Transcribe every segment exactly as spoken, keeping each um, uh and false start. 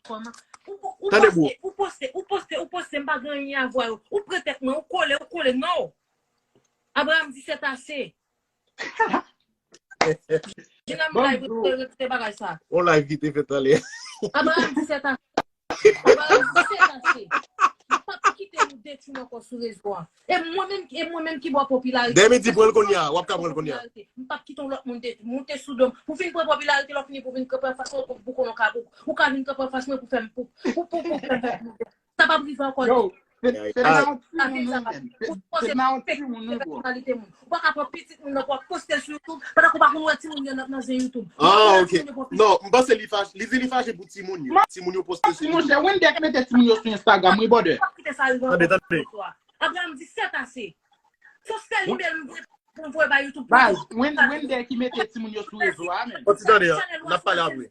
Kòman? Ou, ou, ou Tande, bro. Poste, ou poste, ou poste, ou poste, m pa gen anyen a vwa yo. Ou pran tèt mwen, ou kole, ou kole, non. Abraham di c'est assez. Jenam Bon, live, bro. Rete, rete bagay sa. On live ki te fèt anlè. Abraham di c'est assez. Abraham di c'est assez. M p ap kite nou detwi m ankò sou rezo a. E mwen menm, e mwen menm ki ba w popilarite. Dèmen di pran l kounye a, w ap ka pran l kounye a. M p ap kite yon lòt moun de, monte sou do m. Pou vin pran popilarite, lè w fini pou vin kanpe anfas mwen, pou, pou konnen w ka, ou, ou ka vin kanpe anfas mwen pou fè m, pou, pou, pou, pou fè m. Sa p ap rive ankò. Yo, se, se nan yon timoun nou menm. Se, se nan yon timoun nou, bro. Ou pa ka pran pitit moun nan pou w ap poste l sou YouTube, pandan ke w pa konn wè timoun yo nan, nan zen YouTube. Ah, ok. Non, m panse li fache, li di li fache pou timoun yo. Timoun yo poste sou YouTube. Monchè, Wender ki mete timoun yo sou Instagram, wi, brother. Tande, tande. Abraham di c'est assez. Se yon sèl imèl m voye pou m voye bay YouTube. Baz, Wender ki mete timoun yo sou rezo a, men. Kontinye, n ap pale apre.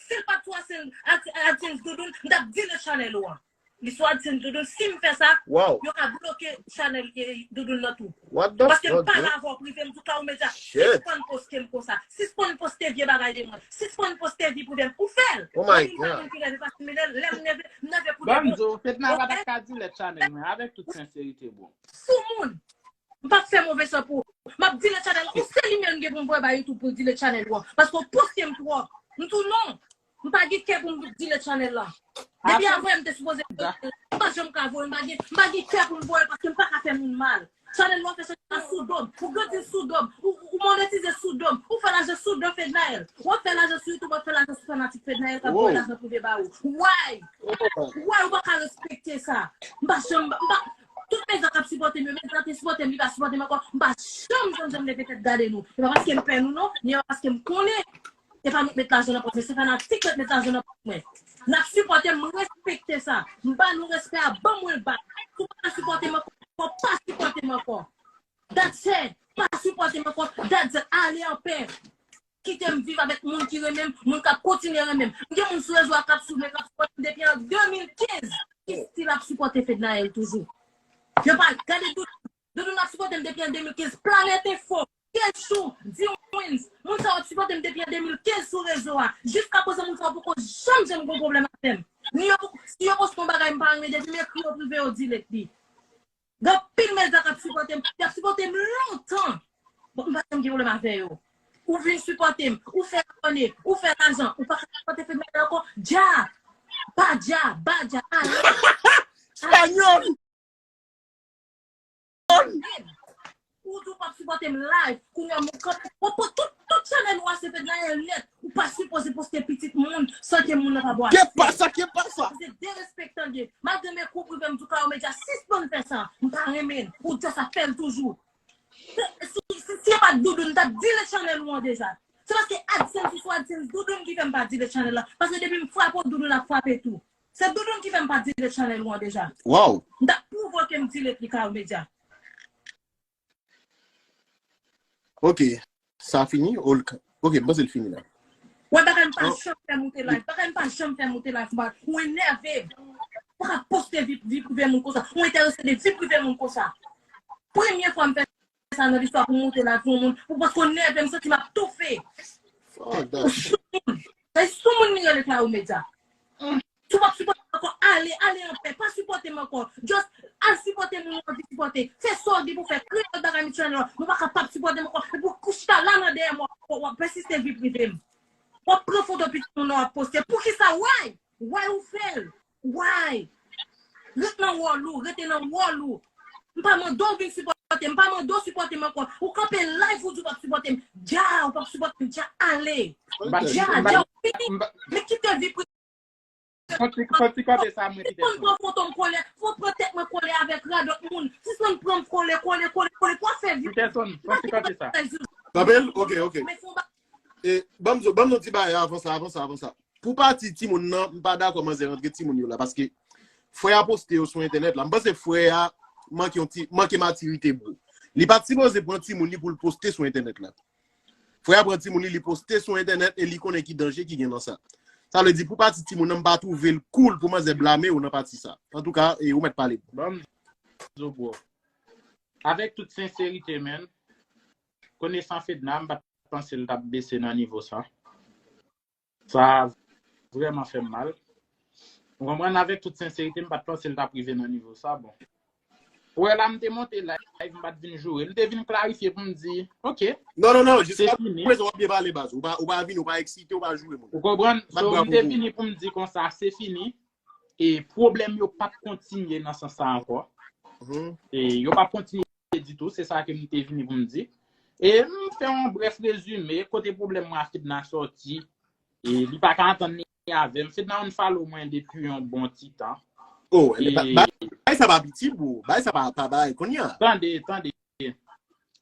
Si l pa t sou AdSense, Ad-, AdSense Doudoun, m t ap delete chanèl ou an. Li sou AdSense Doudoun, si m fè sa, yo ka bloke chanèl, eh, Doudoun nan tou. Paske m pale avè w prive, m di w Kawo Medya, sispann poste m konsa. Sispann poste vye bagay de mwen. Sispann poste vi prive m. Ou fè l. Mwen menm pa konn ki nève, paske m nève, lè m nève, m nève pou de bon. Banzo, Fedna pa ta ka delete chanèl mwen, avèk tout senserite, bro. Soumoun. M p ap fè move san pou ou. M ap delete chanèl la. Ou sèl imèl m gen pou m voye bay YouTube pou delete chanèl ou an. Paske w poste m twòp. M di w non. M pa gen kè pou m delete chanèl la. Depi avan m te sipoze delete l. M pa janm ka voye, m pa gen, m pa gen kè pou m voye l paske m pa ka fè moun mal. Chanèl ou an fè chanèl la sou do m. Ou grandi sou do m. Ou, ou monetize sou do m. Ou fè lajan sou do Fednaelle. W ap fè lajan sou YouTube, w ap fè lajan sou fanatik Fednaelle k ap voye lajan prive ba ou. Why? Why ou pa ka respekte sa? M pa janm, m pa, tout medya k ap sipòte m yo, medya te sipòte m, li pa sipòte m ankò, m pa janm, janm, janm leve tèt gade nou. E pa paske m pè nou non, ni pa paske m konnen. E pa nou k met lajan nan pòch mwen, se fanatik yo k met lajan nan pòch mwen. N ap sipòte m, m respekte sa. M ba nou respè a, ban mwen l ba. Si w pa ka sipòte m ankò, pa sipòte m ankò. That's it. Pa sipòte m ankò. That's it. Ale anpè. Kite m viv avèk moun ki renmen m, moun k ap kontinye renmen m. M gen moun sou rezo a k ap swiv mwen, k ap sipòte m depi an de mil kenz, ki still ap sipòte Fednaelle toujou. Yo pa gade Doudou, Doudou ap sipòte m depi an de mil kenz. Planèt Enfo, Kechou, D-Wins, moun sa yo ap sipòte m depi an de mil kenz sou rezo a. Jiskaprezan, moun sa yo poko janm, janm gon pwoblèm avè m. Ni yo poko, si yo poste yon bagay m pa renmen, depi m ekri yo prive, yo delete li. Gen anpil medya k ap sipòte m. Y ap sipòte m lontan. Bon, m pa janm gen pwoblèm avè yo. Ou vin sipòte m, ou fè abòne, ou fè lajan, ou pa ka sipòte Fednaelle ankò. Dja! Ba dja, ba dja, ale! Espanyòl! Ou di w p ap sipòte m live, kounye a m kanpe. Ou pou tout, tout chanèl ou a se Fednaelle nèt. Ou pa sipoze poste pitit moun san ke moun nan pa bwase. Ke pasa, ke pasa? Se derespektan l ye. Malgre m ekri w prive, m di w Kawo Medya sispann fè sa. M pa renmen l. Ou just ap fè l toujou. Si, si, si se pa t Doudoun, m t ap delete chanèl ou an deja. Se paske AdSense, ou sou AdSense Doudoun ki fè m pa delete chanèl la. Paske depi m frape w, Doudoun ap frape tou. Se Doudoun ki fè m pa delete chanèl ou an deja. Wow. M t ap pwouve w ke m delete li Kawo Medya. Ok. Sa fini? Ou l-, ok, m panse l fini la. Wè, bagay m pa janm fè moute live. Bagay m pa janm fè moute live. Ou enève. Ou pa ka poste vi, vi prive moun konsa. Ou enterese de vi prive moun konsa. Premye fwa m fè sa nan listwa pou m moute live pou moun. Pou paske w nève, m santi m ap toufe. Ou soumoun. Se soumoun li rele Kawo Medya. Si w p ap sipòte m ankò, ale, ale anpè. Pa sipòte m ankò. Just al sipòte moun w anvi sipòte. Fè sa w gen pou fè. Kreye lòt bagay mutual nan. Nou pa kapab sipòte m ankò. Epi w chita la nan dèyè m, w ap, w ap pèsiste vi prive m. W ap pran foto pitit moun nan w ap poste. Poukisa? Why? Why ou fè l? Why? Ret nan wòl ou, rete nan wòl ou. M pa mande w vin sipòte m, m pa mande w sipòte m ankò. Ou kanpe live ou di w p ap sipòte m. Dja, ou p ap sipòte m, dja ale. Dja, dja, ou fini. Men kite vi prive. Fò ti, fò ti kanpe sa, mwen kite. Fò m pran foto m kole, fò m pran tèt mwen kole avèk radòt moun. Sispann pran m kole, kole, kole, kole. Pou w fè vi. Peterson, fò ti kanpe sa. Kanpe l? Ok, ok. Men fò ba- E, ban m di w, ban m di w ti bagay avan sa, avan sa, avan sa. Pou pati timoun nan, m pa dakò manzè rantre timoun yo la, paske frè a poste yo sou entènèt la. M panse frè a manke yon ti, manke matirite, bro. Li pa t sipoze pran timoun li pou l poste sou entènèt la. Frè a pran timoun li, li poste sou entènèt e li konnen ki danje ki gen nan sa. Sa vle di pou pati timoun nan, m pa twouve l cool pou manzè blame w nan pati sa. Antouka, e, ou mèt pale. Ban m di w, bro. Avèk tout senserite, man, konesan Fedna, m pa t panse l t ap bese nan nivo sa. Sa, vrèman fè m mal. Ou konprann, avèk tout senserite, m pa t panse l t ap rive nan nivo sa, bon. Ou wè la, m te monte live, m pa t vin joure. M te vin klarifye pou m di, ok, Non, non, non, se jiska fini. Prezan w ap byen pale, baz. Ou pa, ou pa vini, ou pa eksite, ou pa joure moun. Ou konprann? Bat So, bravo m te pou ou. Vini pou m di konsa, se fini. E pwoblèm yo p ap kontinye nan sans sa ankò. Mhm. E yo p ap kontinye ditou, se sa ke m te vini pou m di. E m fè yon brèf rezime, kote pwoblèm mwen ak Fedna sòti. E li pa ka antann li avè m. Fedna unfollow mwen depi yon bon ti tan. Oh, E ba- ba- bagay sa pa piti, bro. Bagay sa pa, pa bagay kounye a. Tande, tande.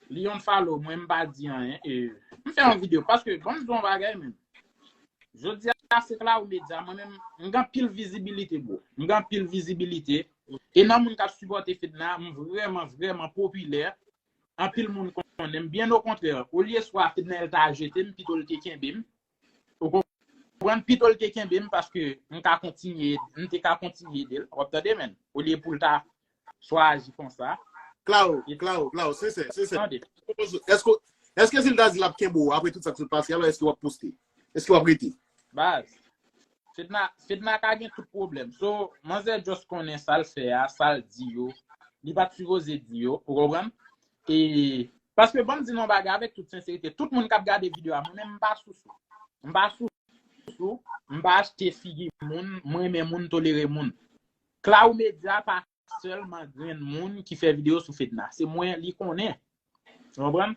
Li unfollow mwen, m pa di anyen. E m fè yon videyo, paske, bon, m di yon bagay, men. Jodi a, se Claro Media, mwen menm, m gen anpil vizibilite, bro. M gen anpil vizibilite. E nan moun k ap sipòte Fedna, m vrèman, vrèman popilè. Anpil moun konnen m. Byen okontrè, olye swa Fedna el ta jete m, pito l te kenbe m. Ou konprann? Pito l te kenbe m paske m ka kontinye, m te ka kontinye ede l. W ap tande, men. Olye pou l ta swa aji konsa. Claro, Claro, Claro, sensè, sensè. Tande. Èske, èske si l ta di l ap kenbe w apre tout sa k sot pase, alò èske w ap poste? Èske w ap rete? Baz. Fedna, Fedna ka gen tout pwoblèm. So, manzè just konnen sa l fè a, sa l di yo. Li pa t sipoze di yo, ou konprann? E, paske ban m di nou yon bagay avèk tout senserite, tout moun k ap gade videyo a, mwen menm m pa sousou. M pa sousou, m pa achte figi moun, m renmen moun, tolere moun. Claro Media pa sèlman grenn moun ki fè videyo sou Fedna. Se mwen li konnen. Ou konprann?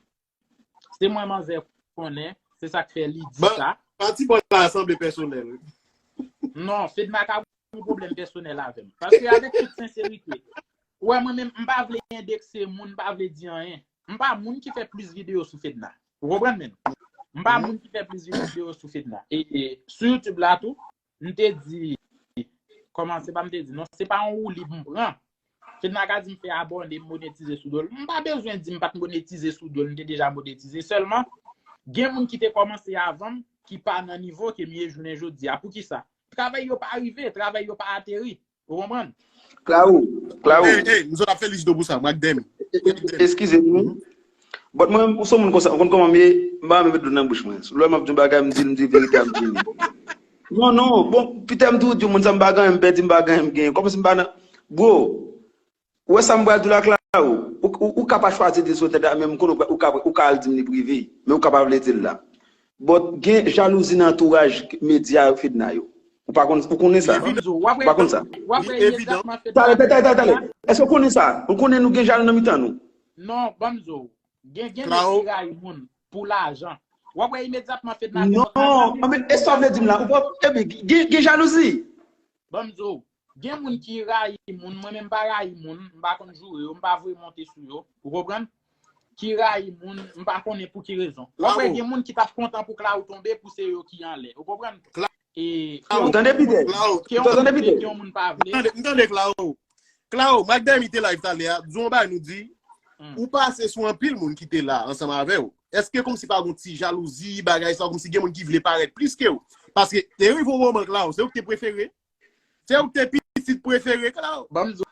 Se mwen manzè konnen. Se sa k fè li di Ban- sa. Pati bò la sanble pèsonèl. Non, Fedna ka gen pwoblèm pèsonèl avè m. Paske avèk tout senserite, ou wè mwen menm, m pa vle endekse moun, m pa vle di anyen. M pa moun ki fè plis videyo sou Fedna. Ou konprann, men? M pa moun ki fè plis videyo sou Fedna. E, e sou YouTube la tou, m te di, kòman se pa m te di, non, se pa yon woulib m pran. Fedna ka di m fè abòne, m monetize sou do l. M pa bezwen di m pa t monetize sou do l, m te deja monetize. Sèlman, gen moun ki te kòmanse avan m, ki pa nan nivo ke m ye jounen jodi a. Poukisa? Travay yo pa rive, travay yo pa ateri. Ou konprann? Claro, Claro. Hey, hey, nou sot ap felisite w pou sa, Mac Demi. Eskize nou. But mwen, ou se yon moun konsa, ou konn kòman m ye, m pa renmen met dlo nan bouch mwen. Lè m ap di yon bagay, m di l, m di verite a, m di li. Non, non, bon, pitè m toujou di moun sa m pa gen anyen m pèdi, m pa gen anyen m genyen. Kòmsi m pa nan. Bro, ou wè sa m pral di w la, Claro? Ou, ou, ou ka pa chwazi di l sou entènèt la, men m konnen ou ka, ou ka al di m li prive, men ou ka pa vle di l la. But gen jalouzi nan antouraj medya Fedna yo. Ou pa konn, ou konnen sa? Ban m di w, w ap Ou pa konn sa? W ap wè Li evidan. Imediatman Fedna. Talè, talè, talè, talè. Èske ou konnen sa? Ou konnen nou gen jalou nan mitan nou? Non, ban m di w. Gen, gen nèg Claro. Ki rayi moun pou lajan. W ap wè imediatman Fedna. Non, men e sa w vle di m la? Ou pa, epi, gen, gen jalouzi. Ban m di w. Gen moun ki rayi moun, mwen menm m pa rayi moun, m pa konn joure yo, m pa voye monte sou yo. Ou konprann? Ki rayi moun, m pa konnen pou ki rezon. W ap wè Claro. Gen moun ki t ap kontan pou Claro tonbe pou se yo ki anlè. Ou konprann? Claro. E Claro. Ou tande, Peter? Claro. Ke yon Ou tande, moun vle, Peter? Ke yon moun pa vle. Tande, m tande, Claro. Claro, Mac Demi te live talè a, di yon bagay nou di, Hmm. Ou pase sou anpil moun ki te la ansanm avè w. Èske kòmsi pa gon ti jalouzi, bagay sa, kòmsi gen moun ki vle parèt plis ke w? Paske te rive yon moman, Claro, se ou ki te prefere. Se ou ki te pitit prefere, Claro. Ban m di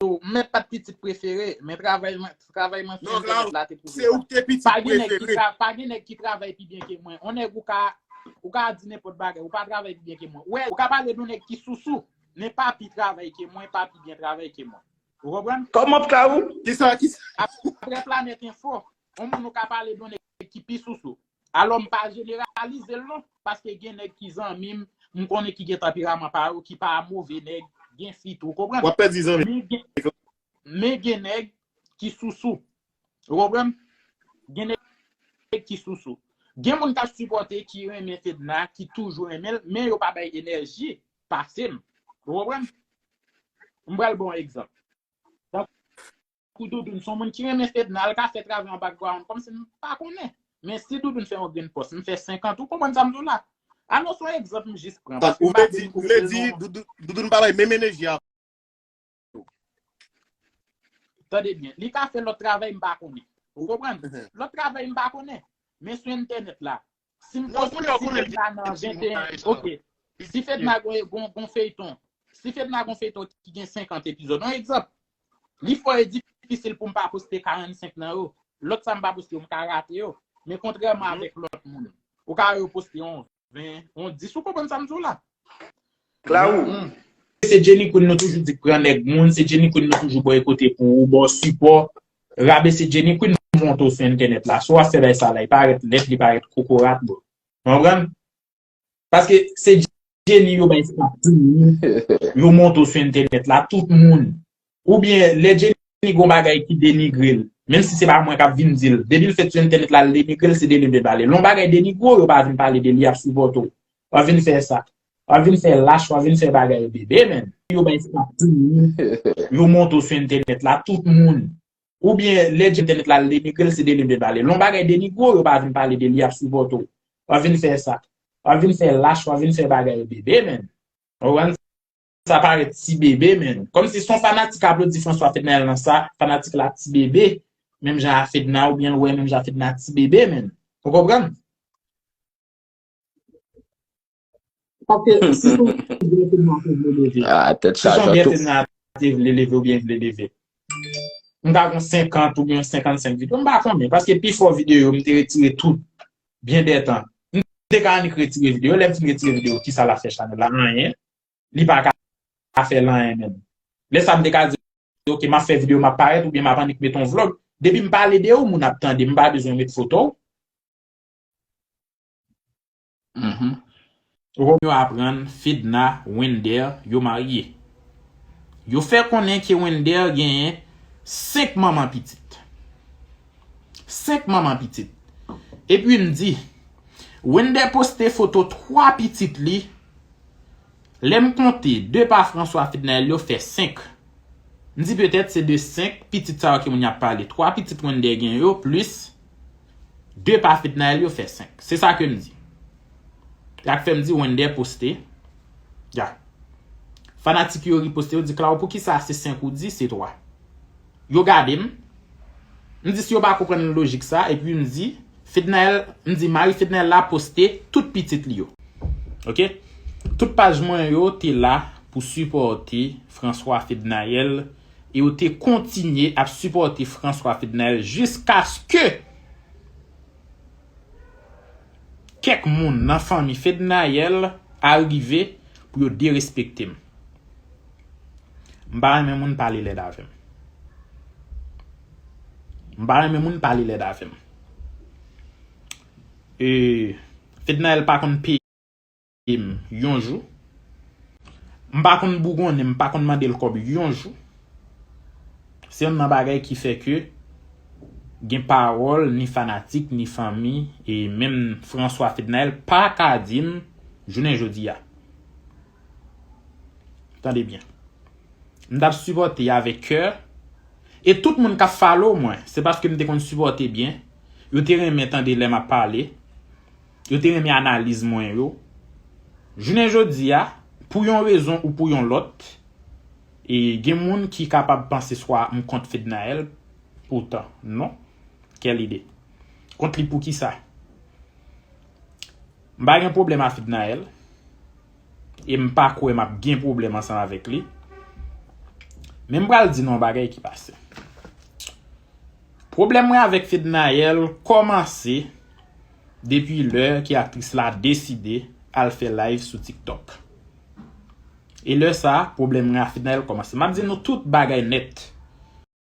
w, m mèt pa t pitit prefere, men travay mwen, travay mwen sou Non, Claro, entènèt la te pwouve se ou sa. ki te pitit Pa gen nèg ki prefere. tra, pa gen nèg ki travay pi byen ke mwen. On nèg ou ka, ou ka di nenpòt bagay, ou pa travay pi byen ke mwen. Wè, ou ka pale de yon nèg ki sousou, men pa pi travay ke mwen, pa pi byen travay ke mwen. Ou konprann? Kòman, Claro? Kisa, kisa? Apre Planèt Enfo, on moun ou ka pale de yon nèg ki pi sousou. Alò, m pa jeneralize l non, paske gen nèg ki zanmi m, m konnen ki gen tanperaman pa yo, ki pa move nèg, gen fi tou, ou konprann? W ap pèdi zanmi. Men gen, men gen nèg ki sousou. Ou konprann? Gen nèg ki sousou. Gen moun k ap sipòte, ki renmen Fedna, ki toujou renmen l, men yo pa bay enèji pase m. Ou konprann? M pral ba w yon egzanp. Tankou Doudoun, se yon moun ki renmen Fedna, l ka fè travay an background, kòmsi m pa konnen. Men si Doudoun fè yon grenn pòs, m fè senkant, ou konprann sa m di w la? Alò, se yon egzanp m jis pran. Ou vle di, ou vle di, Doudou, Doudoun pa bay menm enèji a. Tande byen, li ka fè lòt travay m pa konnen. Ou konprann? Lòt travay m pa konnen. Men sou entènèt la, si m poste, si Fedna nan venteyen, ok. Si Fedna gon, gon, gon feyton, si Fedna gon feyton ki gen senkant epizòd, yon egzanp, li fò e difisil pou m pa poste karannsenk nan yo. Lòt sa m pa poste yo, m ka rate yo. Men kontrèman avèk lòt moun, ou ka wè yo poste yon ven, yon dis, ou konprann sa m di w la? Klarou. Se Jenny Queen nou toujou di k pran nèg moun, se Jenny Queen nou toujou bòykote pou ou, ba w sipò. Rabese Jenny Queen monte w sou entènèt la. Si w ap fè bagay sa la, li parèt lèd, li parèt kokorat, bro. Ou konprann? Paske se Jenny yo bay sa pou ou, yo monte w sou entènèt la, tout moun. Oubyen lè Jenny gon bagay ki denigre l, menm si se pa mwen k ap vin di l, depi l fèt sou entènèt la, l denigre l, se de li m vin pale. Lè yon bagay denigre w, yo pa vin pale de li, y ap sipòte w. W ap vin fè sa. W ap vin fè lach, w ap vin fè bagay bebe, menn. Yo bay sa pou ou, yo monte w sou entènèt la, tout moun. Oubyen lè di entènèt la, l denigre l, se de li m vin pale. Lè yon bagay denigre w, yo pa vin pale de li, y ap sipòte w. W ap vin fè sa. W ap vin fè lach, w ap vin fè bagay bebe, menn. Ou konprann? Sa parèt ti bebe, menn. Kòmsi se yon fanatik k aplodi François Fednaelle nan sa, fanatik la ti bebe, menm jan a Fedna, oubyen l wè menm jan a Fedna ti bebe, menn. Ou konprann? Paske si se yon byen Fedna te vle leve, ah, tèt si se yon chaje byen tou. Fedna te vle leve oubyen vle leve, m ta gon senkant oubyen senkannsenk videyo, m pa konnen, paske pifò videyo yo, m te retire tout byen dè tan. M te ka annik retire videyo, lè m fin retire videyo, kisa l ap fè chanèl la? Anyen. Li pa ka fè l anyen menm. Lè sa m te ka di, ok, m ap fè videyo, m ap parèt, oubyen m ap annik met yon vlog. Depi m pale de ou, moun ap tande, m pa bezwen met foto w. Mhm. Ou konprann? Yo aprann Fedna, Wender, yo marye. Yo fè konnen ke Wender genyen senk manman pitit. Senk manman pitit. Epi m di, Wender poste foto twa pitit li. Lè m konte, de pa François Fednaelle yo fè senk. M di petèt se de senk pitit sa yo ke moun y ap pale. Twa pitit Wender gen yo, plis de pa Fednaelle yo fè senk. Se sa ke m di. Sa k fè m di Wender poste. Ya. Fanatik yo riposte, yo di, Claro, poukisa se senk ou di, se twa? Yo gade m. M di, si yo pa konprann lojik sa, epi m di, Fednaelle, m di, mari Fednaelle la poste tout pitit li yo. Ok? Tout paj mwen yo te la pou sipòte François Fednaelle, e yo te kontinye ap sipòte François Fednaelle jiskaske kèk moun nan fanmi Fednaelle arive pou yo derespekte m. M pa renmen moun pale lèd avè m. M pa renmen moun pale lèd avè m. E, Fednaelle pa konn peye m yon jou. M pa konn bougonnen, m pa konn mande l kòb yon jou. Se youn nan bagay ki fè ke gen pawòl, ni fanatik, ni fanmi, e menm François Fednaelle pa ka di m jounen jodi a. Tande byen. M t ap sipòte avèk kè. E tout moun k ap follow mwen, se paske m te konn sipòte byen. Yo te renmen tande lè m ap pale. Yo te renmen analiz mwen yo. Jounen jodi a, pou yon rezon ou pou yon lòt, e gen moun ki kapab panse swa m kont Fednaelle, poutan, non. Kèl ide? Kont li poukisa? M pa gen pwoblèm a Fednaelle. E m pa kwè m ap gen pwoblèm ansanm avèk li. Men m pral di nou yon bagay ki pase. Pwoblèm mwen avèk Fednaelle kòmanse depi lè ke aktris la deside al fè live sou TikTok. E lè sa a, pwoblèm mwen ak Fednaelle kòmanse. M ap di nou tout bagay nèt.